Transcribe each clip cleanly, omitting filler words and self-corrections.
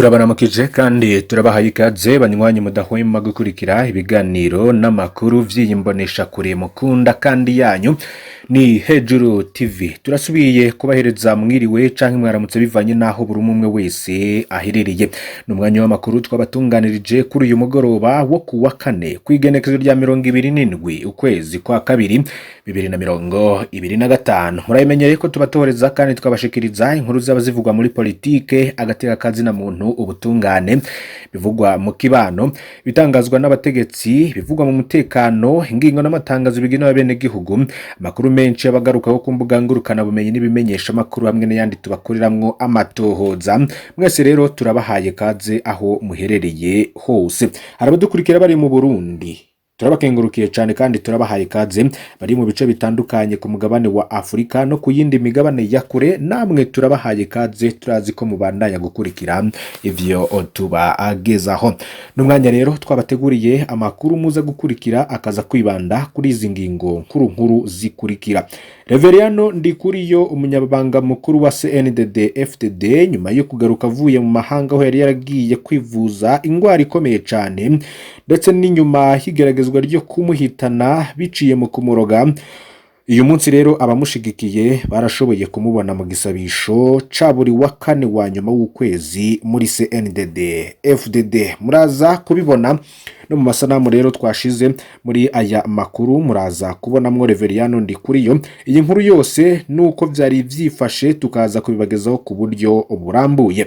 Turabaramukije kandi turabahaye ikaze, banywanyi mudahwema gukurikira ibiganiro n'amakuru vy'iyimboneshakure mukunda kandi yanyu ni Hejuru TV. Turasubiye kubahereza mwiriwe canke mwaramutse, bivanye n'aho buri umwe wese aherereye. Ni umwanya w'amakuru twabatunganirije kuri uyu mugoroba wo kuwa kane, kw'igenekerezo rya 27 ukwezi kwa kabiri 2025. Murabimenyereye ko tubatohereza kandi tukabashikiriza inkuru zaba zivugwa muri politike, agateka kazina muntu, ubutungane, bivugwa mu kibano, bitangazwa n'abategetsi, bivugwa mu mutekano, ingingo n'amatangazo bigenewe abenegihugu, amakuru menshi abagarukaho ku mbuga ngurukanabumenyi n'ibimenyesha amakuru, hamwe n'ayandi tubakoreramwo amatohoza. Mwese rero turabahaye kaze aho muherereye hose. Hari abadukurikira bari mu Burundi, turabakengurukiye cyane kandi turabahaye ikaze. Bari mu bice bitandukanye ku mugabane wa Afurika no ku yindi migabane ya kure, namwe turabahaye ikaze. Turazi ko mubandanya gukurikira ivyo tubagezaho. N'umwanya rero twabateguriye amakuru muza gukurikira, akaza kwibanda kuri izi ngingo nkuru nkuru zikurikira. Reveriyano Ndikuriyo, umunyabanga mukuru wa CNDD FDD, nyuma yo kugaruka avuye mu mahanga aho yari yaragiye kwivuza ingwara ikomeye cyane, ndetse n'inyuma y'igeragezwa ryo kumuhitana biciye mu kumuroga, uyu munsi rero abamushigikiye barashoboye kumubona mu gisabisho ca buri wa kane wa nyuma w'ukwezi muri CNDD FDD. Muraza kubibona no mu masanamu rero twashize muri aya makuru, muraza kubonamwo Reveriyano Ndikuriyo. Iyi nkuru yose nuko vyari vyifashe tukaza kubibagezaho ku buryo burambuye.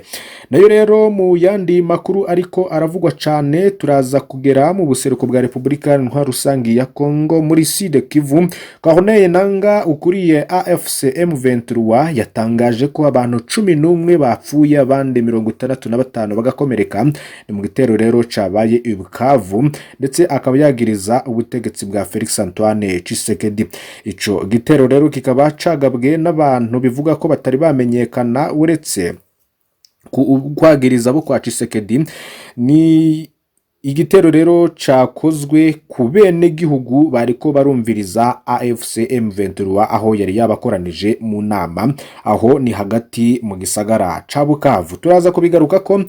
Nayo rero mu yandi makuru ariko aravugwa cane, turaza kugera mu buseruko bwa Repubulika Intwaro Rusangi ya Congo, muri Sud Kivu. Corneille Nanga ukuriye AFC M23 yatangaje ko abantu 11 bapfuye, abandi 65 bagakomereka. Ni mu gitero rero cabaye i Bukavu, ndetse akaba yagiriza ubutegetsi bwa Felix Antoine Tshisekedi. Ico gitero rero kikaba cagabwe n'abantu bivuga ko batari bamenyekana. Uretse kwagiriza abo kwa Tshisekedi, ni igitero rero cakozwe ku bene gihugu bariko barumviriza AFC M23 aho yari yabakoranije mu nama, aho ni hagati mu gisagara ca Bukavu. Turaza kubigaruka ko.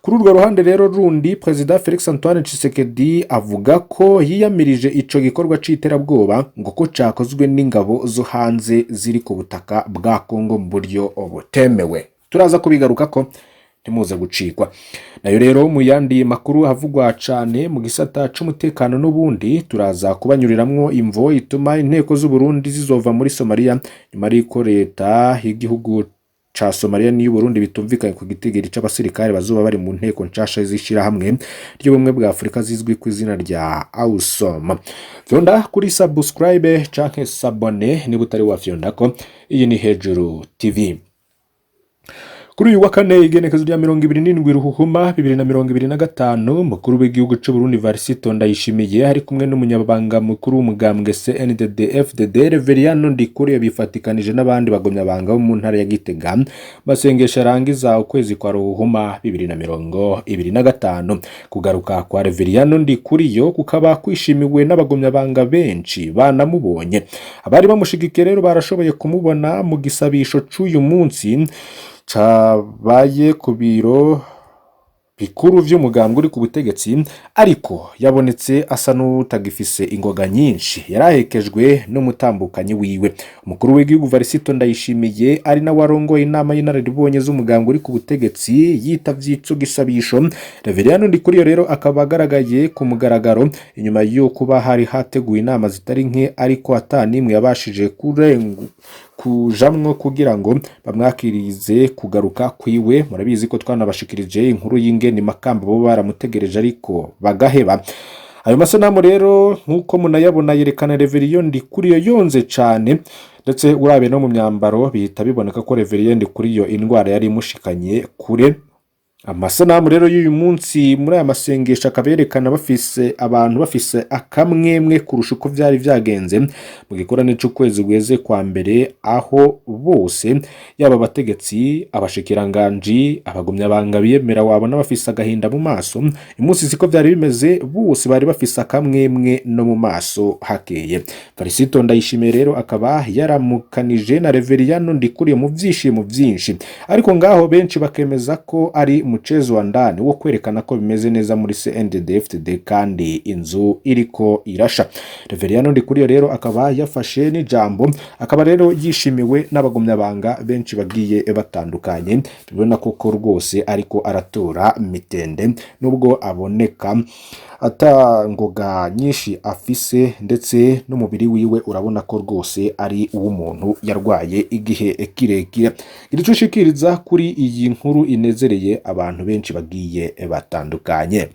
Kuri urwo ruhande rero rundi, Perezida Felix Antoine Tshisekedi avuga ko yiyamirije ico gikorwa c'iterabwoba, ngo ko cakozwe n'ingabo zo hanze ziri ku butaka bwa Congo mu buryo butemewe. Turaza kubigaruka ko, ntimuze gucikwa. Nayo rero mu yandi makuru havugwa cane mu gisata c'umutekano n'ubundi, turaza kubanyuriramwo imvo ituma inteko z'u Burundi zizova muri Somalia, nyuma y'uko leta y'igihugu ca Somalia n'iy'u Burundi bitumvikanye ku gitigiri c'abasirikare bazoba bari mu nteko nshasha z'ishirahamwe ry'ubumwe bwa Afurika zizwi ku izina rya AUSSOM. Fyonda kuri subscribe canke s'abonner niba utari wafyondako. Iyi ni Hejuru TV. Kuri uyu wa kane, igenekerezo rya 27 Ruhuhuma 2025, umukuru w'igihugu c'u Burundi Varisito Ndayishimiye ari kumwe n'umunyabanga mukuru w'umugambwe CNDD FDD Reveriyano Ndikuriyo, bifatikanije n'abandi bagumyabanga bo mu ntara ya Gitega, masengesho arangiza ukwezi kwa Ruhuhuma 2025. Kugaruka kwa Reveriyano Ndikuriyo kukaba kwishimiwe n'abagumyabanga benshi banamubonye. Abari bamushigikiye rero barashoboye kumubona mu gisabisho c'uyu munsi cabaye ku biro bikuru vy'umugambwe uri ku butegetsi, ariko yabonetse asa n'utagifise ingoga nyinshi. Yarahekejwe n'umutambukanyi wiwe. Umukuru w'igihugu Varisito Ndayishimiye, ari nawe arongoye inama y'inararibonye z'umugambwe uri ku butegetsi, yitavye ico gisabisho. Reveriyano Ndikuriyo rero akaba agaragaye ku mugaragaro inyuma yo kuba hari hateguwe inama zitari nke, ariko ata n'imwe yabashije kurengu kujamwo kugira ngo bamwakirize kugaruka kwiwe. Murabizi ko twanabashikirije inkuru y'ingene Makamba bo baramutegereje ariko bagaheba. Ayo masanamu rero nk'uko munayabona yerekana Reveriyo Ndikuriyo yonze cane, ndetse urabe no mu myambaro bihita biboneka ko Reveriyo Ndikuriyo indwara yari imushikanye kure. Amasanamu rero y'uyu munsi muri aya masengesho akaba yerekana bafise abantu bafise akamwemwe kurusha uko vyari vyagenze mu gikorane c'ukwezi guheze kwa mbere, aho bose, yaba abategetsi, abashikiranganji, abagumyabanga biyemera, wabona bafise agahinda mu maso. Uyu munsi siko vyari bimeze, bose bari bafise akamwemwe no mu maso hakeye. Varisito Ndayishimiye rero akaba yaramukanije na Reveriyano Ndikuriye mu vyishimo vyinshi, ariko ngaho benshi bakemeza ko ari mu Mchezo wa ndani wo kwerekana ko bimeze neza muri CNDD-FDD kandi inzu iriko irasha. Reveriyano Ndikuriyo rero akaba yafashe n'ijambo, akaba rero yishimiwe n'abagumyabanga benshi bagiye batandukanye. Bibona koko rwose ariko aratora mitende, nubwo aboneka ata ngoga nyinshi afise, ndetse n'umubiri wiwe urabona ko rwose ari uw'umuntu yarwaye igihe kirekire. Gira ico ushikiriza kuri iyi nkuru inezereye abantu benshi bagiye batandukanye.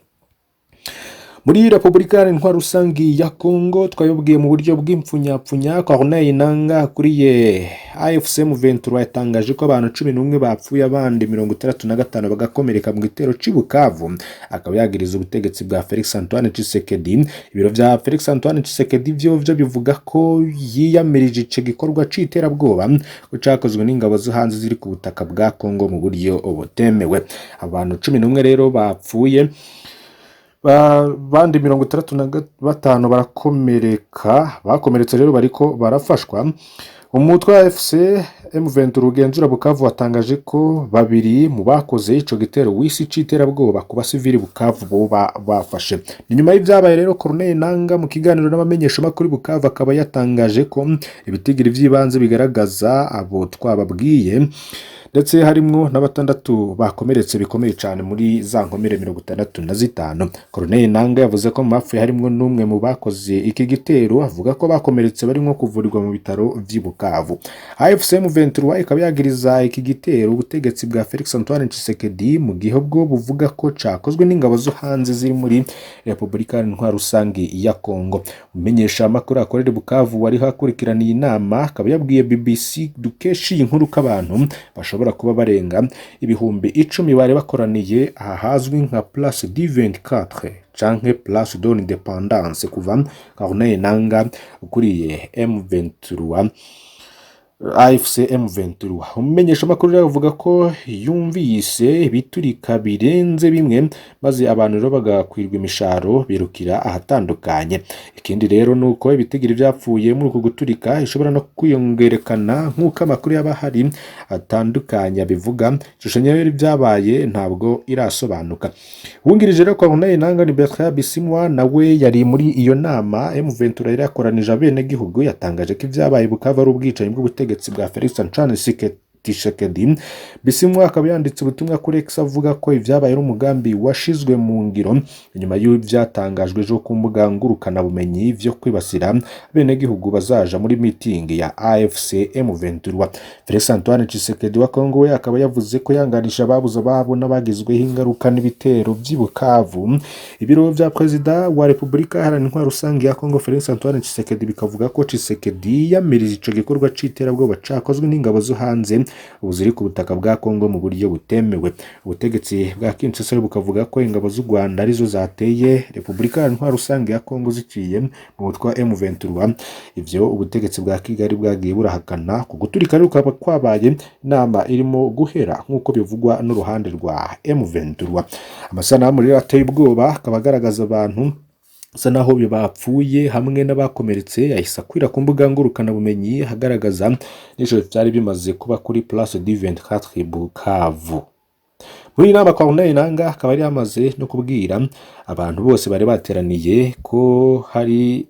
Muri Repubulika Iharanira Intwaro Rusangi ya Congo, twabibabwiye mu buryo bw'impfunyapfunya, Corneille Nangaa akuriye AFC M23 yatangaje ko abantu 11 bapfuye, abandi 65 bagakomereka mu gitero c'i Bukavu, akaba yagiriza ubutegetsi bwa Felix Antoine Tshisekedi. Ibiro vya Felix Antoine Tshisekedi vyo bivuga ko yiyamirije ico gikorwa c'iterabwoba ko cakozwe n'ingabo zo hanze ziri ku butaka bwa Congo mu buryo butemewe. Abantu 11 rero bapfuye, bandi 65 barakomereka. Bakomeretse rero bariko barafashwa. Umutwe wa AFC M23 ugenzura Bukavu watangaje ko babiri mu bakoze ico gitero wisi c'iterabwoba ku basivili Bukavu boba bafashe. Ni nyuma y'ivyabaye rero, Corneille Nangaa mu kiganiro n'abamenyeshamakuru Bukavu akaba yatangaje ko ibitigiri vy'ibanze bigaragaza abo twababwiye, ndetse harimwo na batandatu bakomeretse bikomeye cyane muri za nkomere 65. Corneille Nangaa yavuze ko mu bapfuye harimwo n'umwe mu bakoze iki gitero, avuga ko bakomeretse barimo kuvurirwa mu bitaro vy'i Bukavu. AFC M23 ikaba yagiriza iki gitero ubutegetsi bwa Felix Antoine Tshisekedi, mu gihe bwo buvuga ko cakozwe n'ingabo zo hanze ziri muri Repubulika Intwaro Rusangi ya Congo. Umumenyesha amakuru akorera i Bukavu wari akurikirana iyi nama akaba yabwiye BBC dukesha iyi nkuru ko abantu bashobora kuba barenga 10,000 bari bakoraniye aha hazwi nka Place du 24 canke Place de l'Indépendance kuva Corneille Nangaa ukuriye M23, AFC M23. Umumenyesha makuru rero avuga ko yumvise ibiturika birenze bimwe, maze abantu rero bagakwirwa imisharo birukira ahatandukanye. Ikindi rero ni uko ibitigiri byapfuye muri uku guturika ishobora no kwiyongerekana, nk'uko amakuru y'abahari atandukanye abivuga. Ishusho nyayo y'ibyabaye ntabwo irasobanuka. Uwungirije rero Corneille Nangaa ni Bertrand Bisimwa, nawe yari muri iyo nama M23 yari yakoranije abenegihugu, yatangaje ko ibyabaye Bukavu ari ubwicanyi bw'ubutegetsi bwa Felix Antoine Tshisekedi. Bisimwa akaba yanditse ubutumwa kuri X avuga ko ibyabaye ari umugambi washizwe mu ngiro inyuma y'ibyatangajwe ejo ku mbuga ngurukanabumenyi vyo kwibasira abenegihugu bazaja muri mitingi ya AFC M23. Felix Antoine Tshisekedi wa Congo we akaba yavuze ko yanganisha ababuze ababo n'abagizweho ingaruka n'ibitero vy'i Bukavu. Ibiro vya Perezida wa Repubulika Iharanira Intwaro Rusange ya Congo Felix Antoine Tshisekedi bikavuga ko Tshisekedi yamirije ico gikorwa c'iterabwoba cakozwe n'ingabo zo hanze ubu ziri ku butaka bwa Congo mu buryo butemewe. Ubutegetsi bwa Kinshasa bukavuga ko ingabo z'u Rwanda arizo zateye Repubulika Iharanira Intwaro Rusange ya Congo ziciye mu mutwe wa M23. Ivyo ubutegetsi bwa Kigali bwagiye burahakana. Ku guturika rero kukaba kwabaye inama irimo guhera, nk'uko bivugwa n'uruhande rwa M23. Amasanamu rero ateye ubwoba akaba agaragaza abantu bisa naho bapfuye hamwe n'abakomeretse, yahise akwira ku mbuga ngurukanabumenyi, agaragaza n'ijoro byari bimaze kuba kuri Place du 24 Bukavu. Muri iyi nama Corneille Nangaa akaba yari yamaze no kubwira abantu bose bari bateraniye ko hari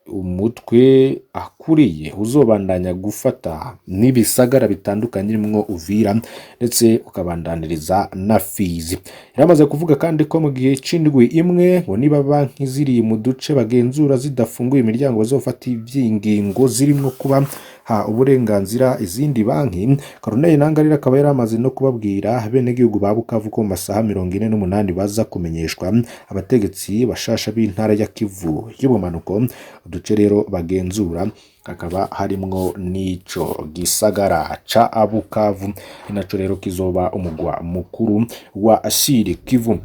umutwe akuriye uzobandanya gufata n'ibisagara bitandukanye birimo Uvira, ndetse ukabandaniriza na Fizi. Yaramaze kuvuga kandi ko mu gihe c'indwi imwe ngo niba banki ziri mu duce bagenzura zidafunguye imiryango, bazofata ivyingingo zirimo kuba ha uburenganzira izindi banki. Corneille Nangaa rero akaba yaramaze no kubabwira abenegihugu ba Bukavu ko mu masaha 48 baza kumenyeshwa abategetsi bashasha b'intara ya Kivu y'ubumanuko, uduce rero bagenzura hakaba harimwo n'ico gisagara ca Bukavu, ari naco rero kizoba umugwa mukuru wa Sud Kivu.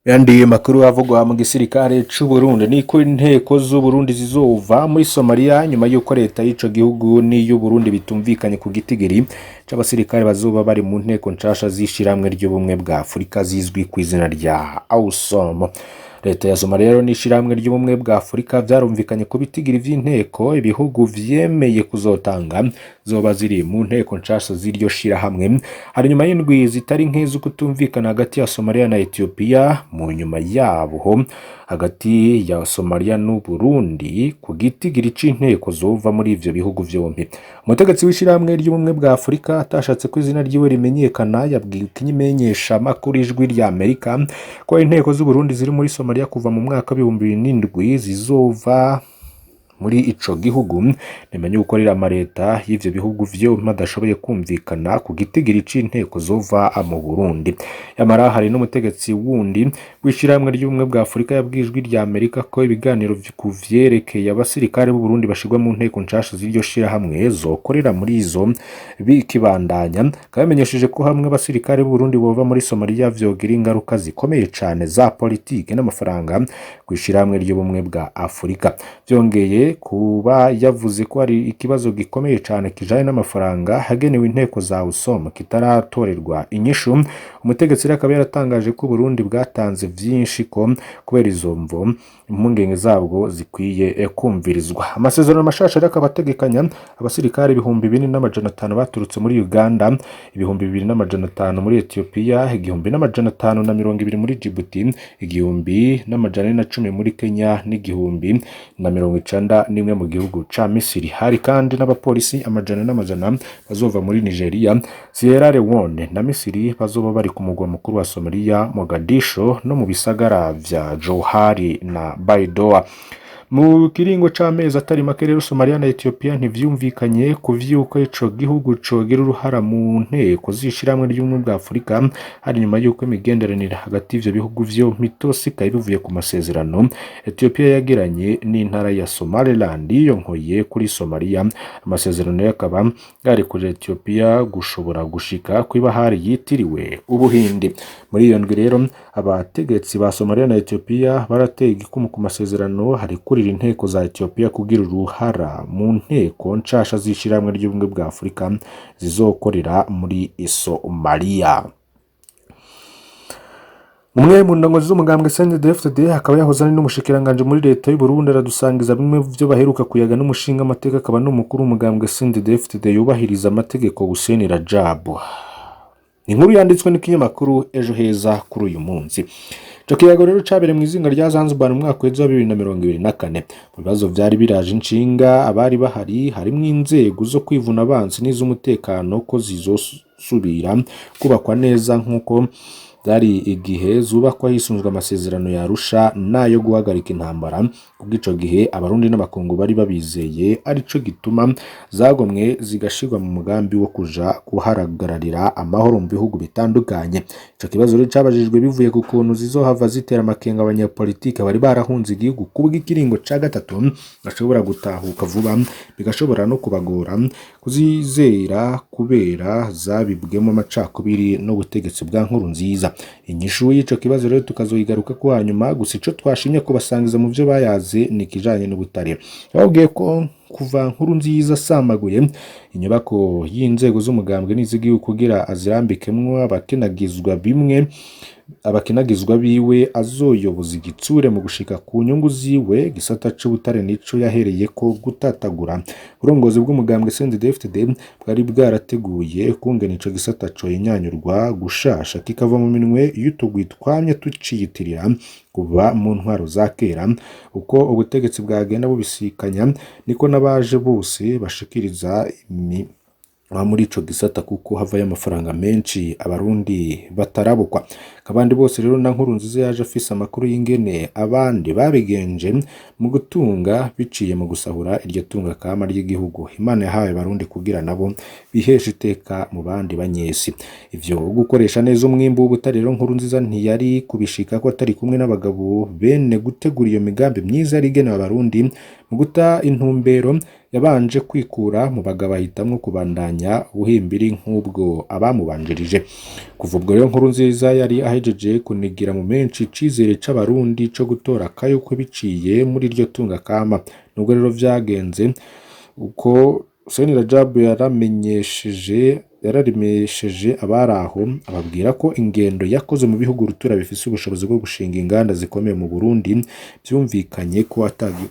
Yandi makuru avugwa mu gisirikare c'u Burundi ni ko inteko z'u Burundi zizova muri Somalia nyuma y'uko leta y'ico gihugu n'iy'u Burundi bitumvikanye ku gitigiri c'abasirikare bazoba bari mu nteko nshasha z'ishirahamwe ry'ubumwe bwa Afurika zizwi ku izina rya AUSSOM. Leta ya Somalia rero n'ishirahamwe ry'ubumwe bwa Afurika vyarumvikanye ku bitigiri vy'inteko ibihugu vyemeye kuzotanga zoba ziri mu nteko nshasha z'iryo shirahamwe. Hari nyuma y'indwi zitari nke zo kutumvikana hagati ya Somalia na Ethiopia, mu nyuma yabo hagati ya Somalia n'u Burundi ku gitigiri c'inteko zova muri ivyo bihugu vyompi. Umutegetsi w'ishirahamwe ry'ubumwe bwa Afurika atashatse ko izina ryiwe rimenyekana yabwiye ikimenyesha makuru Ijwi rya Amerika ko inteko z'u Burundi ziri muri Somalia kuva mu mwaka w'2007 zizova muri ico gihugu. Nimenye gukorera amareta y'ivyo bihugu vyompi adashoboye kumvikana ku gitigiri c'inteko zova mu Burundi. Yamara hari n'umutegetsi wundi w'ishirahamwe ry'ubumwe bwa Afurika yabwiye Ijwi rya Amerika ko ibiganiro ku vyerekeye abasirikare b'u Burundi bashirwa mu nteko nshasha z'iryo shirahamwe zokorera muri izo bikibandanya. Akaba yamenyesheje ko hamwe abasirikare b'u Burundi bova muri Somalia vyogira ingaruka zikomeye cane za politike n'amafaranga kw'ishirahamwe ry'ubumwe bwa Afurika. Vyongeye kuba yavuze ko hari ikibazo gikomeye cane kijanye n'amafaranga hagenewe inteko za USOM kitaratorerwa inyishu. Umutegetsi rero akaba yaratangaje ko Burundi bwatanze vyinshi, ko kubera izo mvo impungenge zabwo zikwiye kumvirizwa. Amasezerano mashasha rero akaba ategekanya abasirikare 4500 baturutse muri Uganda, 2500 muri Ethiopia, 1520 muri Djibouti, 1410 muri Kenya n'1091 mu gihugu ca Misiri. Hari kandi n'abapolisi amajana n'amajana bazova muri Nigeria, Sierra Leone na Misiri bazoba bari ku mugwa mukuru wa Somalia Mogadisho no mu bisagara vya Johari na Baidoa. Mu kiringo c'amezi atari make rero Somalia na Ethiopia ntivyumvikanye ku vy'uko ico gihugu cogira uruhara mu nteko z'ishirahamwe ry'ubumwe bwa Afurika. Hari nyuma y'uko imigenderanire hagati y'ivyo bihugu vyompi itosekaye bivuye ku masezerano Ethiopia yagiranye n'intara ya Somaliland yiyonkoye kuri Somalia. Amasezerano yo akaba yarekurira Ethiopia gushobora gushika kw'ibahari yitiriwe Ubuhindi. Muri iyo ndwi rero abategetsi ba Somalia na Ethiopia barateye igikumu ku masezerano harekurira inteko za Ethiopia kugira uruhara mu nteko nshasha z'ishirahamwe ry'ubumwe bwa Afurika zizokorera muri Somalia. Umwe mu ndongozi z'umugambwe CNDD-FDD akaba yahoze ari n'umushikiranganje muri leta y'u Burundi aradusangiza bimwe mu vyo baheruka kuyaga n'umushinga amateka akaba n'umukuru w'umugambwe CNDD-FDD yubahiriza amategeko Hussein Rajab. Inkuru yanditswe n'ikinyamakuru Ejo Heza kuri uyu munsi. Ico kiyago rero cabereye mw'izinga rya Zanzibar mu mwaka w'ejo wa 2024. Mu bibazo vyari biraje inshinga abari bahari harimwo inzego zo kwivuna abansi n'iz'umutekano ko zizosubira kubakwa neza nk'uko byari igihe zubakwa hisunzwe amasezerano ya Arusha n'ayo guhagarika intambara. Kubw'ico gihe abarundi n'abakungu bari babizeye, arico gituma zagomwe zigashirwa mu mugambi wo kuja kuharagararira amahoro mu bihugu bitandukanye. Ico kibazo rero cabajijwe bivuye ku kuntu zizohava zitera amakenga abanyapolitike bari barahunze igihugu kubw'ikiringo ca gatatu bashobora gutahuka vuba, bigashobora no kubagora kuzizera kubera zabibwemo amacakubiri n'ubutegetsi bwa Nkurunziza. Inyishu y'ico kibazo rero tukazoyigaruka ko hanyuma, gusa ico twashimye kubasangiza mu vyo bayaze ni ikijanye n'ubutare. Bababwiye ko kuva Nkurunziza asamaguye inyubako y'inzego z'umugambwe n'iz'igihugu kugira azirambikemwo abakenagizwa bimwe abakenagizwa biwe azoyoboza igitsure mu gushika ku nyungu ziwe, gisata c'ubutare nico yahereye ko gutatagura. Uburongozi bw'umugambwe CNDD-FDD bwari bwarateguye kungena ico gisata coyinyanyurwa gushasha kikava mu minwe y'utugwi twamye tuciyitirira kuva mu ntwaro za kera. Uko ubutegetsi bwagenda bubisikanya niko n'abaje bose bashikiriza muri ico gisata, kuko havayo amafaranga menshi abarundi batarabukwa. Abandi bose rero na Nkurunziza yaje afise amakuru y'ingene abandi babigenje mu gutunga biciye mu gusahura iryo tunga kama ry'igihugu Imana yahawe abarundi kugira nabo biheshe iteka mu bandi banyesi. Ivyo gukoresha neza umwimbu w'ubutare rero Nkurunziza ntiyari kubishika ko atari kumwe n'abagabo bene gutegura iyo migambi myiza yari igenewe abarundi. Mu guta intumbero yabanje kwikura mu bagabo ahitamwo kubandanya ubuhimbiri nk'ubwo abamubanjirije. Kuva ubwo rero Nkurunziza yari ahejeje kunigira mu menshi icizere c'abarundi co gutora akayoko biciye muri iryo tunga kama. Nubwo rero vyagenze uko, Hussein Rajab yaramenyesheje Yararemesheje abari aho, ababwira ko ingendo yakoze mu bihugu rutura bifise ubushobozi bwo gushinga inganda zikomeye mu Burundi. Vyumvikanye ko atagi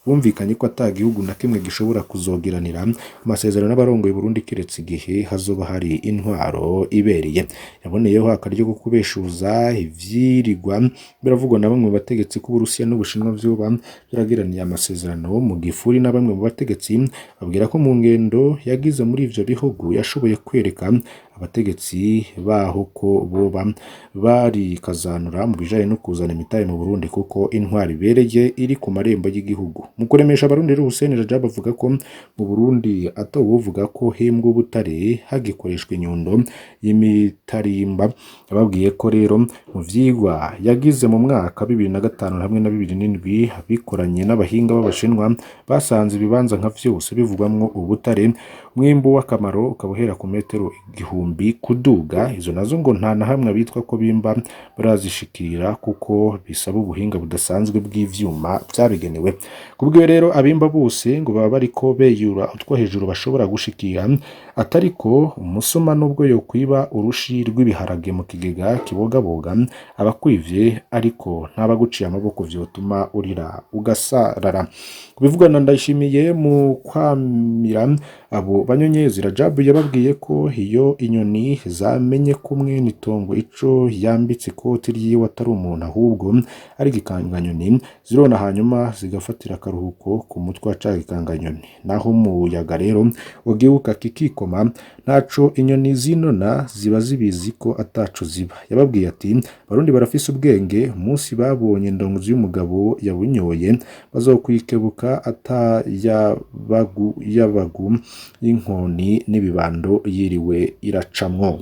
bumvikanye ko ata gihugu na kimwe gishobora kuzogiranira amasezerano n'abarongoye Burundi kiretse igihe hazoba hari intwaro ibereye. Yaboneyeho akaryo ko kubeshuza ivyirigwa biravugwa na bamwe mu bategetsi ko Uburusiya n'Ubushinwa vyoba vyaragiraniye amasezerano mu gifuri na bamwe mu bategetsi, babwira ko mu ngendo yagize muri ivyo bihugu yashoboye kwereka abategetsi baho ko boba barikazanura mu bijanye no kuzana imitahe mu Burundi, kuko intwaro ibereye iri ku marembo y'igihugu. Mu kuremesha Abarundi rero, Hussein Rajab avuga ko mu Burundi atawuvuga ko himbwa ubutare hagikoreshwa inyundo y'imitarimba. Yababwiye ko rero mu vyigwa yagize mu mwaka 2005 hamwe na 2007 bikoranye n'abahinga b'Abashinwa, basanze ibibanza nka vyose bivugwamwo ubutare, umwimbu w'akamaro ukaba uhera ku metero 1000 kuduga. Izo nazo ngo nta na hamwe abitwa ko bimba barazishikira, kuko bisaba ubuhinga budasanzwe bw'ivyuma vyabigenewe. Kubwiwe rero, abimba bose ngo baba bariko beyura utwo hejuru bashobora gushikira, atariko umusuma nubwo yokwiba urushi rw'ibiharage mu kigega kibogaboga abakwivye, ariko ntabaguciye amaboko vyotuma urira ugasarara. Kubivugwa na Ndayishimiye mu kwamira abo banyonyezi, Rajabu yababwiye ko iyo inyoni zamenye ko mwene itongo ico yambitse ikoti ryiwe atari umuntu ahubwo ari igikanganyoni, zirona hanyuma zigafatira akaruhuko ku mutwe wa ca gikanganyoni. Naho umuyaga rero ugibuka kikikoma, ntaco inyoni zinona ziba zibizi ko ataco ziba. Yababwiye ati: Barundi barafise ubwenge, umunsi babonye indongozi y'umugabo yabunyoye bazokwikebuka ata yabagu yabagu y'inkoni n'ibibando yiriwe iracamwo.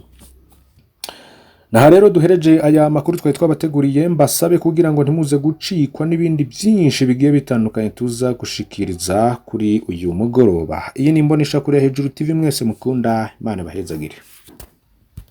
Naha rero duhereje aya makuru twari twabateguriye. Mbasabe kugira ngo ntimuze gucikwa n'ibindi byinshi bigiye bitandukanye tuza gushikiriza kuri uyu mugoroba. Iyi ni Imboneshakure Hejuru TV mwese mukunda. Imana ibahezagire.